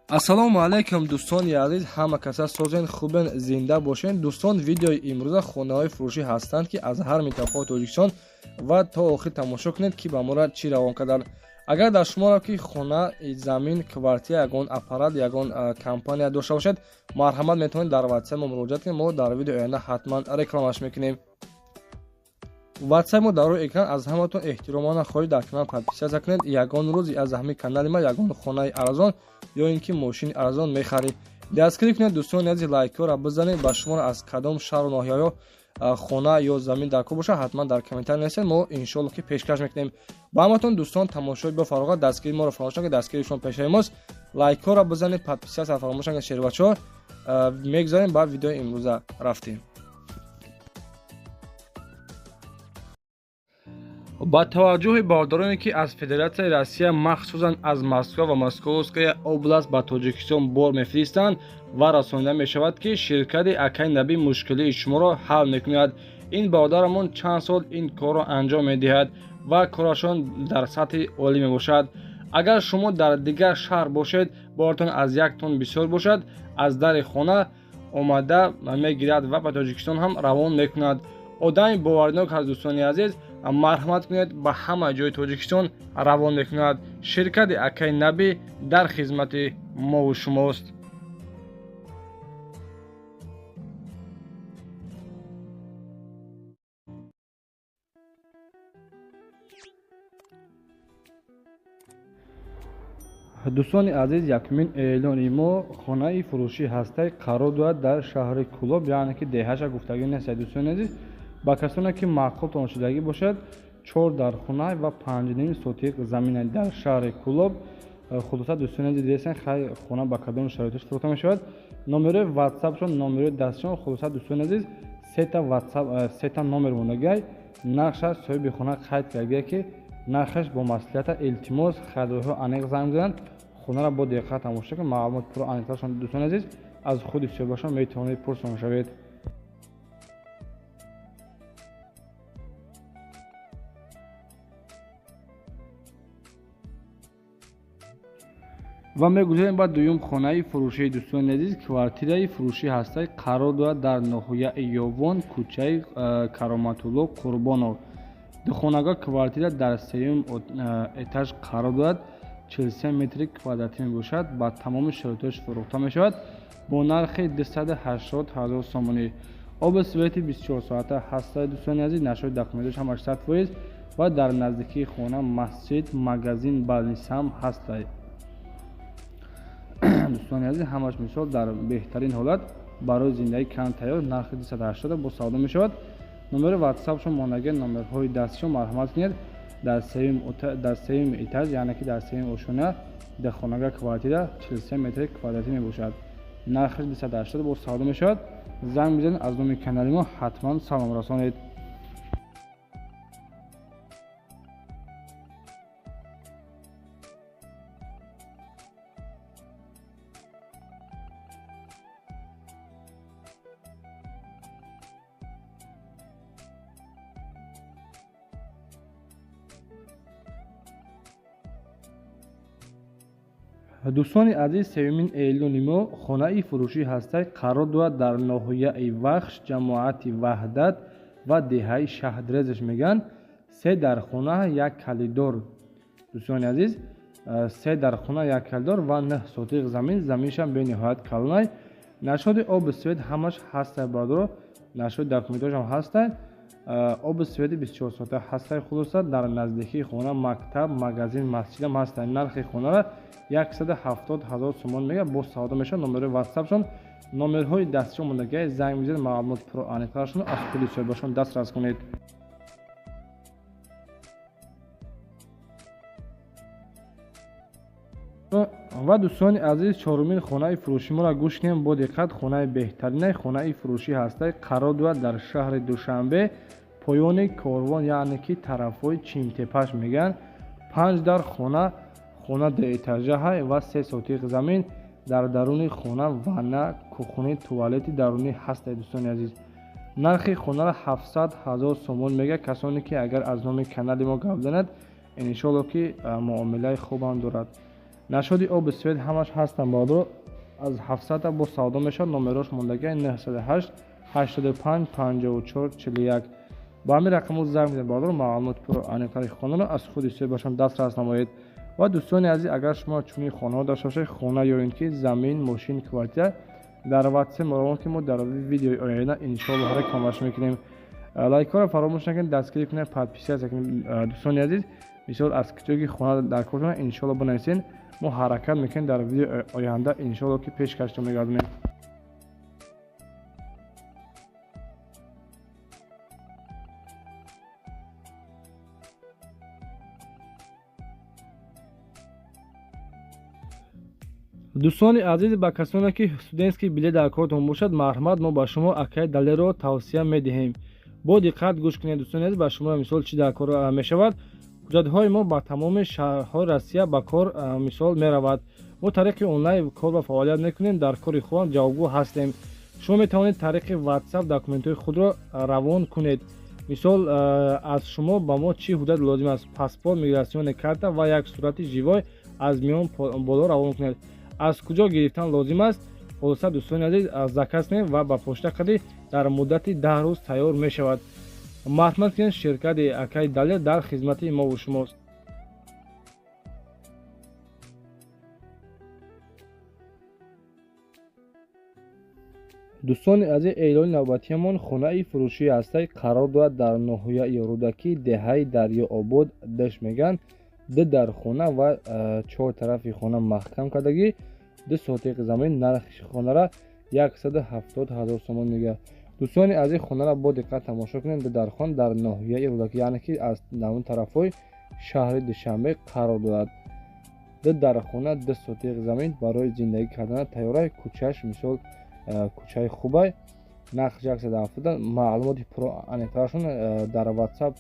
Ассалому алайкум, дӯстони азиз, ҳама каса созен, хубен, зинда бошен. Дӯстон, видеои имрӯза хонаҳои фурӯшӣ ҳастанд, ки аз ҳар минтақаи Тоҷикистон, ва то охир тамошо кунед, ки ба моро чӣ равон карданд. Агар дар шуморо ки хона, замин, квартира, ягон аппарат, ягон компания дошта бошед, марҳамат, метавонед дар ватсап мо муроҷиат кунед. Мо дар видеои оянда ҳатман рекламаш мекунем. Ватсап мо дар рӯи экран. Аз ҳаматон эҳтиромона хоҳиш, дар канал подписаться кунед. Ягон рӯз аз ҳамин канали ма ягон хонаи арзон ё ин ки мошини арзон мехаред. Дастгирӣ кунед, дӯстони азиз, лайкҳоро бизанед. Ба шуморо аз кадом шаҳру ноҳияҳо хона ё замин дар кор бошад, ҳатман дар комментарий нависед, мо иншоалло ки пешкаш мекунем ба ҳаматон. Дӯстон, тамошои бо фароғат, дастгирии моро фаромӯш накунед, дастгирии шумо пешаи мост. Лайкҳоро бизанед, подписаться фаромӯш накунед. Шербачаҳо, мегузарем ба видеои имрӯза, рафтем. Ба таваҷҷӯҳи бародароне, ки аз Федератсияи Россия, махсусан аз Москва ва Московская область ба Тоҷикистон бор мефиристанд ва расонида мешавад, ки ширкати Акай Набӣ мушкилии шуморо ҳал мекунад. Ин бародарамон чанд сол ин корро анҷом медиҳад ва корашон дар сатҳи олӣ мебошад. Агар шумо дар дигар шаҳр бошед, боратон аз як тонн бисёр бошад, аз дари хона омада мегирад ва ба Тоҷикистон ҳам равон мекунад. Одами боваринок аст, дӯстони азиз, марҳамат кунед, ба ҳама ҷои Тоҷикистон равон мекунад. Ширкати Акай Набӣ дар хизмати мову шумост. Дӯстони азиз, якумин эълони мо хонаи фурӯшӣ ҳастай, қарор дорад дар шаҳри Кӯлоб, яъне ки деҳаша гуфтагӣ нест. Дӯстони азиз, ба касоне ки маъқултон шудагӣ бошад, чор дархона ва 5,5 сотиқ замина дар шаҳри Кӯлоб. Хулоса, дӯстони азиз, дидесен, хай, хона ба кадом шароиташ фурӯхта мешавад, номерои ватсапшон, номерои дастшон. Хулоса, дӯстони азиз, сета ватсап, сета номер мондагиай. Нархша соҳиби хона қайд кардагия, ки нархаш бо маслиҳата. Илтимос, харидорҳо аниқ занг бизананд. Хонаро бо диққат тамошо кунед, маълумот пурра аниқтаршон, дӯстони азиз, аз худи соҳибашон метавонед пурсон шавед. Ва мегузарем ба дуюм хонаи фурӯшии. Дӯстони азиз, квартираи фурӯшӣ ҳастай, қарор дорад дар ноҳияи Ёвон, кӯчаи Кароматулло Қурбонов. Духонага квартира дар сеюм этаж қарор дорад, 43 метри квадратӣ мебошад. Ба тамоми шароитош фурӯхта мешавад бо нархи 280 ҳазор сомонӣ. Оби свети 24 соата ҳастай, дӯстони азиз, нашои документош ҳамаш 100%, ва дар наздикии хона масҷид, магазин, больницаам ҳастай. Дӯстони азиз, ҳамаш мисол дар беҳтарин ҳолат барои зиндагӣ кан тайёр. Нархи 280 бо савдо мешавад. Номери ватсапшон мондагӣ, номерҳои дастишон, марҳамат кунед. Дар сеюм этаж, яъне ки дар сеюм ошёна, дехонага квартира 43 метри квадратӣ мебошад. Нархаш 280 бо савдо мешавад. Занг бизанед, аз номи канали мо ҳатман салом расонед. Дӯстони азиз, сеюмин эълони мо хонаи фурӯшӣ ҳастай, қарор дорад дар ноҳияи Вахш, ҷамоати Ваҳдат ва деҳаи Шаҳдрезаш мегӯянд. Се дархона, як калидор. Дӯстони азиз, се дархона, як калидор ва 9 сотиқ замин. Заминшам бениҳоят калонай. Нашоди оби свет ҳамаш ҳастай, бародаро, нашоди документошам ҳастай. Оби свети 24 соата ҳастай. Хулоса, дар наздикии хона мактаб, магазин, масҷидам ҳастай. Нархи хонаро 170 ҳазор сомон мега, боз савдо мешавад. Номерои ватсапшон, номерҳои дастишон мондагиай. Занг бизанед, маълумот пурра аниқтарашон аз худи соҳибашон дастрас кунед. Ва, дӯстони азиз, чорумин хонаи фурӯшӣ моро гӯш кунем бо диққат. Хонаи беҳтаринай хонаи фурӯшӣ ҳастай, қарор дорад дар шаҳри Душанбе, поёни Корвон, яъне ки тарафҳои Чимтепаш мегӯянд. Панҷ дар хона, хона дуэтажаҳай ва 3 сотиқ замин. Дар даруни хона ванна, кухни, туалети дарунӣ ҳастай. Дӯстони азиз, нархи хонаро 700 ҳазор сомон мега. Касоне ки агар аз номи канали мо гап занад, иншоалло ки муомилаи хубам дорад. Нашоди оби свет ҳамаш ҳастанд бародаро. Аз 700 бо савдо мешавад. Номерош мондагиай 908 85 54 41. Ба ҳамин рақамҳо занг бизанед бародаро, маълумоти пурра аниқтари хонаро аз худи соҳибашон дастрас намоед. Ва дӯстони азиз, агар шумо чунин хонаҳо дошта бошед, хона ё ин ки замин, мошин, квартира, дар WhatsApp мо ки мо дар видеои оянда иншоаллоҳ рекламаш мекунем. Лайкҳоро фаромӯш накунед, дастгирӣ кунед, подписаться кунед. Дӯстони азиз, мисол аз куҷое ки хона дар кор иншоаллоҳ бинависед, мо ҳаракат мекунем дар видеои оянда иншоаллоҳ ки пешкашто мегардонем. Дӯстони азиз, ба касоне ки студентский билет дар кортон бошад, марҳамат, мо ба шумо акаи Далерро тавсия медиҳем. Бо диққат гӯш кунед дӯстони азиз, ба шумо мисол чӣ дар кор мешавад. Ҳуҷҷатҳои мо ба тамоми шаҳрҳои Россия ба кор мисол меравад. Мо тариқи онлайн кор ва фаъолият мекунем, дар кори худ ҷавобгӯ ҳастем. Шумо метавонед тариқи WhatsApp документҳои худро равон кунед. Мисол аз шумо ба мо чӣ ҳуҷҷат лозим аст? Паспорт, миграционная карта ва як сурати живой аз миён боло равон кунед. Аз куҷо гирифтан лозим аст? Хулоса дӯстони азиз, заказ кунед ва ба почта қади дар муддати 10 рӯз тайёр мешавад. Марҳамат кунед, ширкати акаи Далер дар хизмати мову шумост. Дӯстони азиз, эълони навбатиямон хонаи фурӯшии ҳастаи қарор дорад дар ноҳияи Рӯдакӣ, деҳаи Дарёобод деш мегӯянд. Ду дар хона ва 4 тарафи хона маҳкам кардагӣ, 2 сотиқ замин, нархи хонара 170 000 сомон мегӯяд. Дӯстони азиз, хонара бо диққат тамошо кунед. Ду дар хона дар ноҳияи Рӯдакӣ, яъне ки аз он тарафҳои шаҳри Душанбе қарор дорад. Ду дар хона, 2 сотиқ замин барои зиндагӣ кардан тайёрай. Кӯчаш мисол кӯчаи хубай, нархш 170. Маълумоти пурра аниқтарашон дар WhatsApp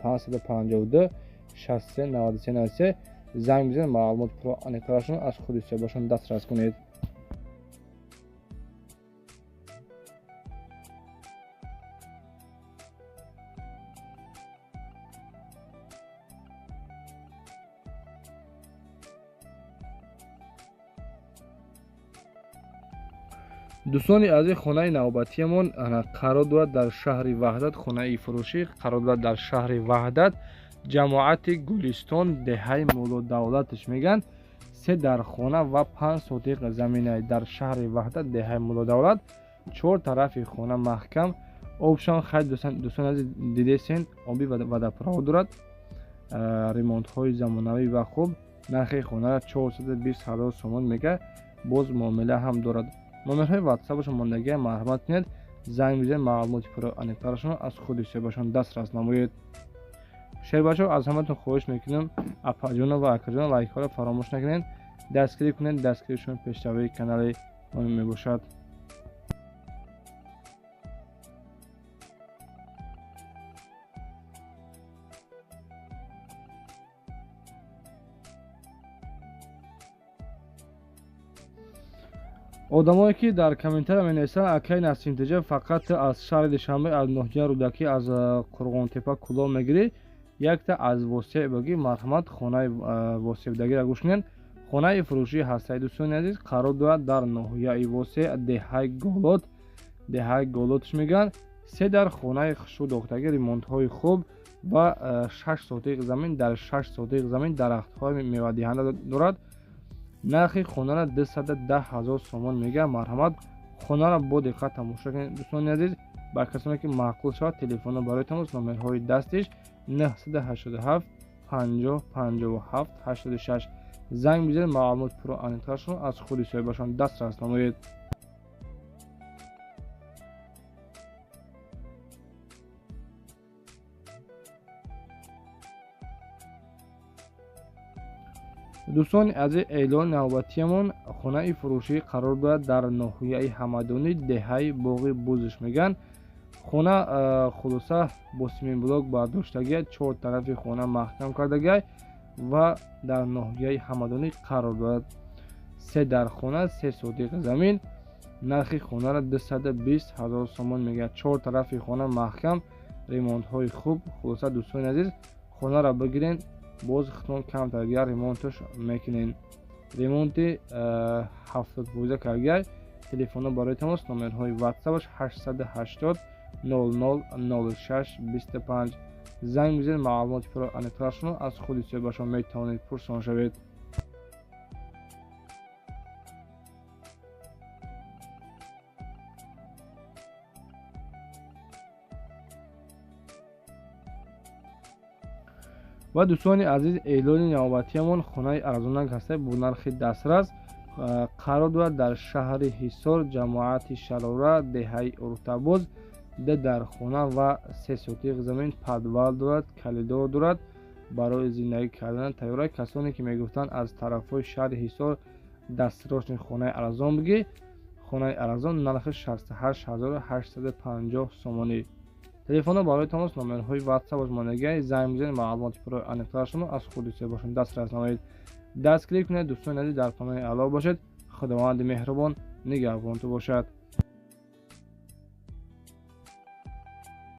552 63 93 93 занг бизанед, маълумоти пурра аниқтарашон аз худи соҳибашон дастрас кунед. Дӯстони азиз, хонаи навбатиямон қарор дорад дар шаҳри Ваҳдат. Хонаи фурӯшӣ қарор дорад дар шаҳри Ваҳдат, ҷамоати Гулистон, деҳаи Муллодавлатш мегӯянд. 3 дар хона ва 5 сотиқ замина дар шаҳри Ваҳдат, деҳаи Муллодавлат. 4 тарафи хона маҳкам. Обшон хайр дӯстони азиз дидесен, оби водопровод дорад, ремонтҳои замонавӣ ва хуб. Нархи хонара 420 000 сомон мегӯяд, боз муомила ҳам дорад. Номерҳои WhatsApp-ашон мондагия, марҳамат кунед, занг бизанед, маълумоти пурра аниқтарашонро аз худи соҳибашон дастрас намоед. Шербачаҳо, аз ҳаматон хоҳиш мекунам, апаҷона ва акаҷона, лайкҳоро фаромӯш накунед, дастгирӣ кунед. Дастгиришон пешравии канали мо мебошад. Одамое ки дар комментария менависанд, акаи Насим Теҷа фақат аз шаҳри Душанбе, аз ноҳияи Рӯдакӣ, аз Қурғонтепа кулол мегирӣ, якта аз Восеъ бигӣ, марҳамат, хонаи Восеъдагиро гӯш кунед. Хонаи фурӯшии ҳастаи дӯстони азиз қарор дорад дар ноҳияи Восеъ, деҳаи Голот, деҳаи Голотш мегӯянд. 3 дар хонаи хушрӯ, ремонтҳои хуб ва 6 сотиқ замин. Дар 6 сотиқ замин дарахтҳои мевадиҳанда дорад. Нархи хонара 210 000 сомон мегӯяд. Марҳамат, хонара бо диққат тамошо кунед дӯстони азиз. Ба касоне ки маъқул шавад, телефонро барои тамос, номерҳои дастиш 987 50 57 86 занг бизанед, маълумоти пурра аниқтарашонро аз худи соҳибашон дастрас намоед. Дӯстони азиз, эълони навбатиямон хонаи фурӯшӣ қарор дорад дар ноҳияи Ҳамадонӣ, деҳаи Боғи Бузш мегӯянд. Хона хулоса бо симентблок бардоштагия, 4 тарафи хона маҳкам кардагия ва дар ноҳияи Ҳамадонӣ қарор дорад. 3 дар хона, 3 сотиқ замин. Нархи хонара 220 000 сомон мегӯяд. 4 тарафи хона маҳкам, ремонтҳои хуб. Хулоса дӯстони азиз, хонара бигирен, боз хитон камтар дигар ремонташ мекунен. Ремонти 70% каргай. Телефонҳо барои тамос номерҳои WhatsApp-аш 880 00 06 25. Занг бизанед, маълумоти пурра аниқтарашонро аз худи соҳибашон метавонед пурсон шавед. Ва дӯстони азиз, эълони навбатиамон хонаи арзонак ҳаста бо нархи дастрас, қарор дорад дар шаҳри Ҳисор, ҷамоати Шарора, деҳаи Уртабоз. Д дар хона ва 3 сотиқ замин, подвал дорад, калидор дорад, барои зиндагӣ кардан тайёра. Касоне ки мегуфтанд аз тарафҳои шаҳри Ҳисор дастрошни хонаи арзон бигӣ, хонаи арзон нархи 68850 сомонӣ. Телефонҳо барои тамос номерҳои WhatsApp монагай. Занг бизанед, маълумоти пурра аниқтарашонро аз худи соҳибашон дастрас намоед. Дастгирӣ кунед, дӯстони азиз, дар паноҳи Аллоҳ бошед. Худованди меҳрубон нигаҳбонту бошад.